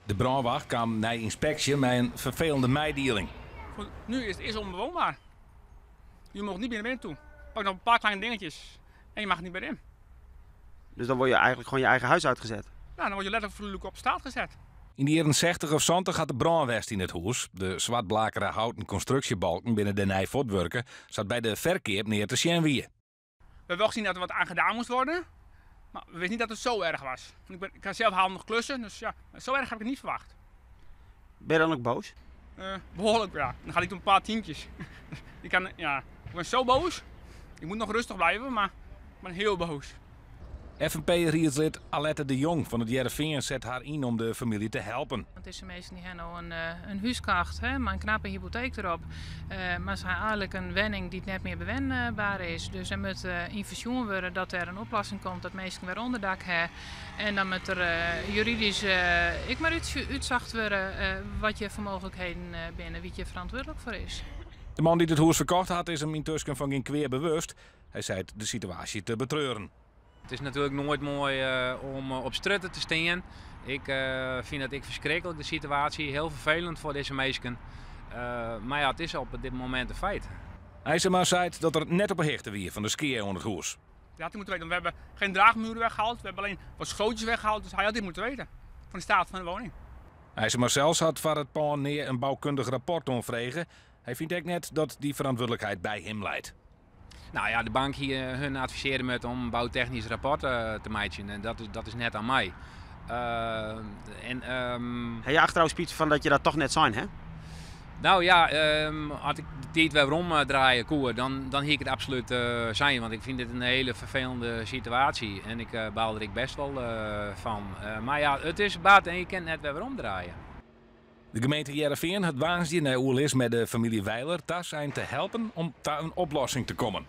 De brânwacht kaam nei ynspeksje mei in ferfelende meidieling. Voor nu is het eerst onbewoonbaar. Je mag niet meer naar binnen toe. Pak nog een paar kleine dingetjes en je mag niet meer in. Dus dan word je eigenlijk gewoon je eigen huis uitgezet? Nou, dan word je letterlijk voor de op straat gezet. Yn de jierren 60 of 70 hat der brân west yn it hûs. De swartblakere houten konstruksjebalken binne dêrnei fuortwurke, sa't by de ferkeap neat te sjen wie. We hebben wel gezien dat er wat aan gedaan moest worden, maar we wisten niet dat het zo erg was. Ik kan zelf handig klussen, dus ja, zo erg heb ik het niet verwacht. Ben je dan ook boos? Behoorlijk, ja. Dan gaat het om een paar tientjes. Ja, ik ben zo boos. Ik moet nog rustig blijven, maar ik ben heel boos. FNP-riedslid Alette de Jong fan It Hearrenfean set har yn om de famylje te helpen. Want dizze minsken dy ha no in hús kocht, hè, mei in knappe hypoteek derop. Mar se ha eigenlik in wenning dy't net mear bewenber is. Dus der moat yn foarsjoen wurde dat der in oplossing komt dat minsken wer ûnderdak ha. En dan moat der juridysk ek mar útsocht wurde wat hjir foar mooglikheden binne, wa't hjir ferantwurdlik foar is. De man dy't it hûs ferkocht hat is him yntusken fan gjin kwea bewust. Hy seit de situaasje te betreuren. It is natuerlik noait moai om op strjitte te stean. Ik fyn dat ek ferskriklik, de situaasje. Hiel ferfelend foar dizze minsken. Mar ja, it is op dit momint in feit. IJsema seit dat er net op 'e hichte wie fan de skea oan it hûs. Dat had hij moeten weten, want we hebben geen draagmuren weggehaald. We hebben alleen wat slootjes weggehaald. Dus hij had dit moeten weten van de staat van de woning. IJsema sels hat foar it pân nea in boukundich rapport oanfrege. Hy fynt ek net dat dy ferantwurdlikheid by him leit. Nou ja, de bank hie hun advisearre moatten om in boutechnysk rapport te meitsjen en dat is net oan my. En Ha je achterôf spyt fan dat je dat toch net sein ha? Nou ja, as ik de tiid wer werom draaie koe, dan hie ik it absolút sein. Want ik fyn dit in hiele ferfelende situaasje en ik baal der ek bêst wol fan. Mar ja, it is bard en je kinne it net wer werom draaie. De gemeente Hearrenfean hat woansdei nei oerlis mei de famylje Weiler tasein te helpen om ta in oplossing te kommen.